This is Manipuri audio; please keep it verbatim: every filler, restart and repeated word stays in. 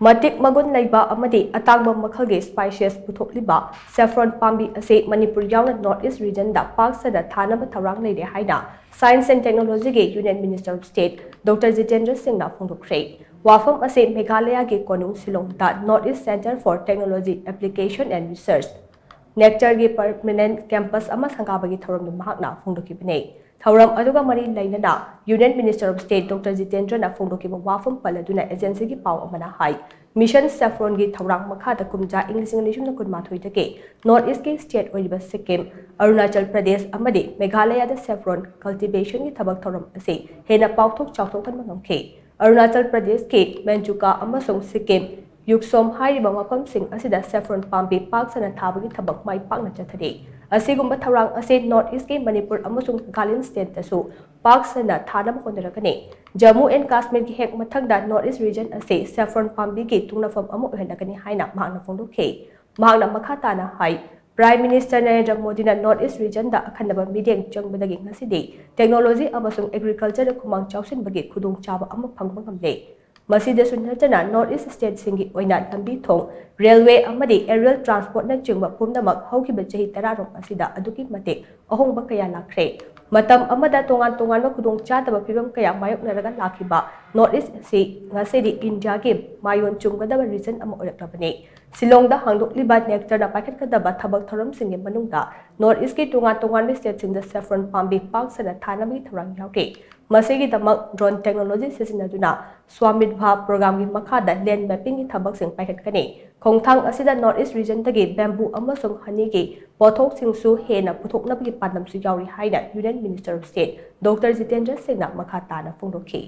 ꯃꯇꯤꯛ ꯃꯒꯨꯟ ꯂꯩꯕ ꯑꯃꯗꯤ ꯑꯇꯥꯡꯕ ꯃꯈꯜꯒꯤ spices ꯄꯨꯊꯣꯛꯂꯤꯕ saffron ꯄꯥꯝꯕꯤ ꯑꯁꯤ ꯃꯅꯤꯄꯨꯔ ꯌꯥꯎꯅ North East regionꯗ ꯄꯥꯛ ꯁꯟꯅ ꯊꯥꯅꯕ ꯊꯧꯔꯥꯡ ꯂꯩꯔꯦ ꯍꯥꯏꯅ Science and Technologyꯒꯤ Union Minister of State Doctor Jitendra Singhꯅ ꯐꯣꯡꯗꯣꯛꯈ꯭ꯔꯦ꯫ ꯋꯥꯐꯝ ꯑꯁꯤ ꯃꯦꯘꯥꯂꯌꯥꯒꯤ ꯀꯣꯅꯨꯡ ꯁꯤꯂꯣꯡꯗ North East Centre for Technology Application and Research, NECTARꯒꯤ permanent campus ꯑꯃ ꯁꯪꯒꯥꯕꯒꯤ ꯊꯧꯔꯝꯗ ꯃꯍꯥꯛꯅ ꯐꯣꯡꯗꯣꯛꯈꯤꯕꯅꯤ꯫ ꯊꯧꯔꯝ ꯑꯗꯨꯒ ꯃꯔꯤ ꯂꯩꯅꯅ Union Minister of State Doctor Jitendraꯅ ꯐꯣꯡꯗꯣꯛꯈꯤꯕ ꯋꯥꯐꯝ ꯄꯜꯂꯗꯨꯅ agencyꯒꯤ ꯄꯥꯎ ꯑꯃꯅ ꯍꯥꯏ, Mission Saffronꯒꯤ ꯊꯧꯔꯥꯡ ꯃꯈꯥꯗ ꯀꯨꯝꯖꯥ ꯏꯪ ꯂꯤꯁꯤꯡ ꯑꯅꯤ ꯁꯨꯞꯅ ꯀꯨꯟꯃꯥꯊꯣꯏꯗꯒꯤ North Eastꯀꯤ state ꯑꯣꯏꯔꯤꯕ ꯁꯤꯛꯀꯤꯝ, ꯑꯔꯨꯅꯥꯆꯜ ꯄ꯭ꯔꯗꯦꯁ ꯑꯃꯗꯤ ꯃꯦꯘꯥꯂꯌꯥꯗ saffron cultivationꯒꯤ ꯊꯕꯛ ꯊꯧꯔꯝ ꯑꯁꯤ ꯍꯦꯟꯅ ꯄꯥꯛꯊꯣꯛ ꯆꯥꯎꯊꯣꯛꯍꯟꯕ ꯉꯝꯈꯤ꯫ ꯑꯔꯨꯅꯥꯆꯜ ꯄ꯭ꯔꯗꯦꯁꯀꯤ ꯃꯦꯟꯆꯨꯀꯥ ꯑꯃꯁꯨꯡ ꯁꯤꯛꯀꯤꯝ, ꯌꯨꯛꯁꯣꯝ ꯍꯥꯏꯔꯤꯕ ꯃꯐꯝꯁꯤꯡ ꯑꯁꯤꯗ saffron ꯄꯥꯝꯕꯤ ꯄꯥꯛ ꯁꯟꯅ ꯊꯥꯕꯒꯤ ꯊꯕꯛ ꯃꯥꯏ ꯄꯥꯛꯅ ꯆꯠꯊꯔꯤ꯫ ꯑꯁꯤꯒꯨꯝꯕ ꯊꯧꯔꯥꯡ ꯑꯁꯤ North Eastꯀꯤ ꯃꯅꯤꯄꯨꯔ ꯑꯃꯁꯨꯡ ꯅꯥꯒꯥꯂꯦꯟ stateꯇꯁꯨ ꯄꯥꯛ ꯁꯟꯅ ꯊꯥꯅꯕ ꯍꯣꯠꯅꯔꯒꯅꯤ꯫ Jammu and Kashmirꯒꯤ ꯍꯦꯛ ꯃꯊꯪꯗ North East region ꯑꯁꯤ saffron ꯄꯥꯝꯕꯤꯒꯤ ꯇꯨꯡꯅꯐꯝ ꯑꯃ ꯑꯣꯏꯍꯜꯂꯒꯅꯤ ꯍꯥꯏꯅ ꯃꯍꯥꯛꯅ ꯐꯣꯡꯗꯣꯛꯈꯤ꯫ ꯃꯍꯥꯛꯅ ꯃꯈꯥ ꯇꯥꯅ ꯍꯥꯏ, Prime Minister ꯅꯔꯦꯟꯗ꯭ꯔ ꯃꯣꯗꯤꯅ North East regionꯗ ꯑꯈꯟꯅꯕ ꯃꯤꯠꯌꯦꯡ ꯆꯪꯕꯗꯒꯤ ꯉꯁꯤꯗꯤ technology ꯑꯃꯁꯨꯡ agricultureꯗ ꯈꯨꯃꯥꯡ ꯆꯥꯎꯁꯤꯟꯕꯒꯤ ꯈꯨꯗꯣꯡꯆꯥꯕ ꯑꯃ ꯐꯪꯕ ꯉꯝꯂꯦ꯫ ꯃꯁꯤꯗꯁꯨ ꯅꯠꯇꯅ North East stateꯁꯤꯡꯒꯤ ꯑꯣꯏꯅ ꯂꯝꯕꯤ ꯊꯣꯡ, railway ꯑꯃꯗꯤ aerial transportꯅꯆꯤꯡꯕ ꯄꯨꯝꯅꯃꯛ ꯍꯧꯈꯤꯕ ꯆꯍꯤ ꯇꯔꯥꯔꯣꯝ ꯑꯁꯤꯗ ꯑꯗꯨꯛꯀꯤ ꯃꯇꯤꯛ ꯑꯍꯣꯡꯕ ꯀꯌꯥ ꯂꯥꯛꯈ꯭ꯔꯦ꯫ ꯃꯇꯝ ꯑꯃꯗ ꯇꯣꯉꯥꯟ ꯇꯣꯉꯥꯟꯕ ꯈꯨꯗꯣꯡꯆꯥꯗꯕ ꯐꯤꯕꯝ ꯀꯌꯥ ꯃꯥꯌꯣꯛꯅꯔꯒ ꯂꯥꯛꯈꯤꯕ North East ꯑꯁꯤ ꯉꯁꯤꯗꯤ ꯏꯟꯗꯤꯌꯥꯒꯤ ꯃꯥꯌꯣꯟ ꯆꯨꯝꯒꯗꯕ region ꯑꯃ ꯑꯣꯏꯔꯛꯂꯕꯅꯤ꯫ ꯁꯤꯂꯣꯡꯗ ꯍꯥꯡꯗꯣꯛꯂꯤꯕ NECTARꯅ ꯄꯥꯏꯈꯠꯀꯗꯕ ꯊꯕꯛ ꯊꯧꯔꯝꯁꯤꯡꯒꯤ ꯃꯅꯨꯡꯗ North Eastꯀꯤ ꯇꯣꯉꯥꯟ ꯇꯣꯉꯥꯟꯕ stateꯁꯤꯡꯗ saffron ꯄꯥꯝꯕꯤ ꯄꯥꯛ ꯁꯟꯅ ꯊꯥꯅꯕꯒꯤ ꯊꯧꯔꯥꯡ ꯌꯥꯎꯔꯤ꯫ ꯃꯁꯤꯒꯤꯗꯃꯛ drone technology ꯁꯤꯖꯤꯟꯅꯗꯨꯅ Swamidbha programꯒꯤ ꯃꯈꯥꯗ land mappingꯒꯤ ꯊꯕꯛꯁꯤꯡ ꯄꯥꯏꯈꯠꯀꯅꯤ꯫ ꯈꯣꯡꯊꯥꯡ ꯑꯁꯤꯗ North East regionꯗꯒꯤ bamboo ꯑꯃꯁꯨꯡ honeyꯒꯤ ꯄꯣꯠꯊꯣꯛꯁꯤꯡꯁꯨ ꯍꯦꯟꯅ ꯄꯨꯊꯣꯛꯅꯕꯒꯤ ꯄꯥꯟꯗꯝꯁꯨ ꯌꯥꯎꯔꯤ ꯍꯥꯏꯅ Union Minister of State Doctor Jitendra Singhꯅ ꯃꯈꯥ ꯇꯥꯅ ꯐꯣꯡꯗꯣꯛꯈꯤ꯫